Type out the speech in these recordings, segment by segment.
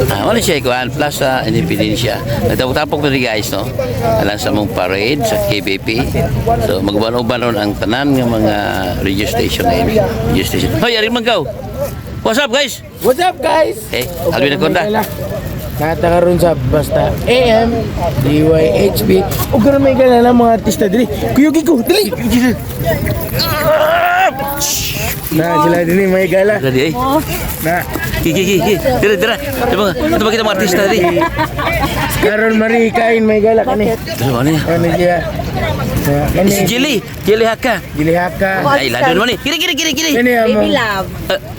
Ah, wala siya ikuan, Plaza Independencia. Nagtapok-tapok na guys, no? Alang sa mong parade sa KBP. So, maguban-uban ron ang tanan ng mga radio station ngayon. Radio station. Hoy, arin man kaw! What's up, guys? What's up, guys? Eh, Alvin Aconda. Nata karon sa Basta AM, DYHB. Ug karon may gala na mga artista diri. Kuyugi ko, dili. Na sila diri may gala. Dali, eh. Na Ki, ki, ki, ki. Dira, dira. Ito ba, ito ba kita mga artista dali? karon Marie kain may gala kani. Ito ba niya? Ano siya? Na kani. Si Jilly. Jilly Haka. Gilihaka. Ay, lado naman eh. Kiri, kiri, kiri, kiri. Kani Baby among love.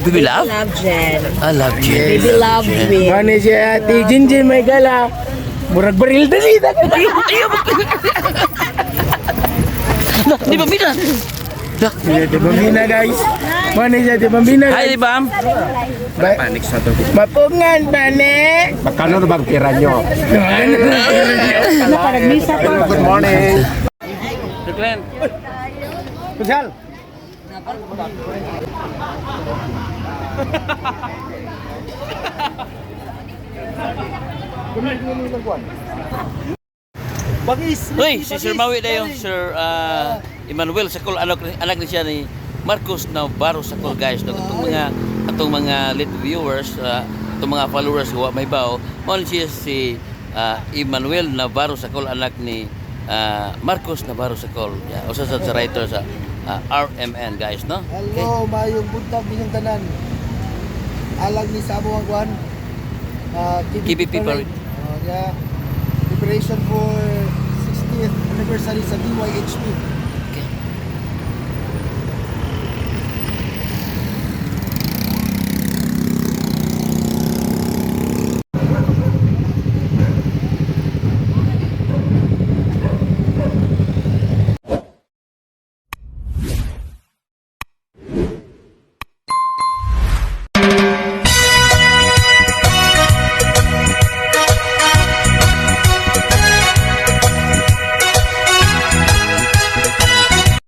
Baby Love? Love Jen. I love Jen. Baby love Win. Mani siya Ate Jinjin may gala. Murag baril dali. Ayaw, ayaw. Na, di ba bina? Na. Ate Bambina, guys. Mani siya Ate Bambina, Hi, guys. di ba? Panic sa to. Mapungan pane. Magkano na bang pera nyo? Good morning. Sir Glenn. Kusal. Uy, si Sir Maui na yung Sir Emmanuel Sakol, anak ni siya ni Marcos Navarro Sakol, guys. No, atong mga lit viewers, atong mga followers wa may bao, mao ni siya si Emmanuel Navarro Sakol, anak ni Marcos Navarro Sakol. Yeah, usa sa writer sa RMN, guys, no? Okay. Hello, mayong buntag ninyong tanan. Alang ni sa among kuan. KBP Parade. Oh, yeah. Preparation for 60th anniversary sa DYHP.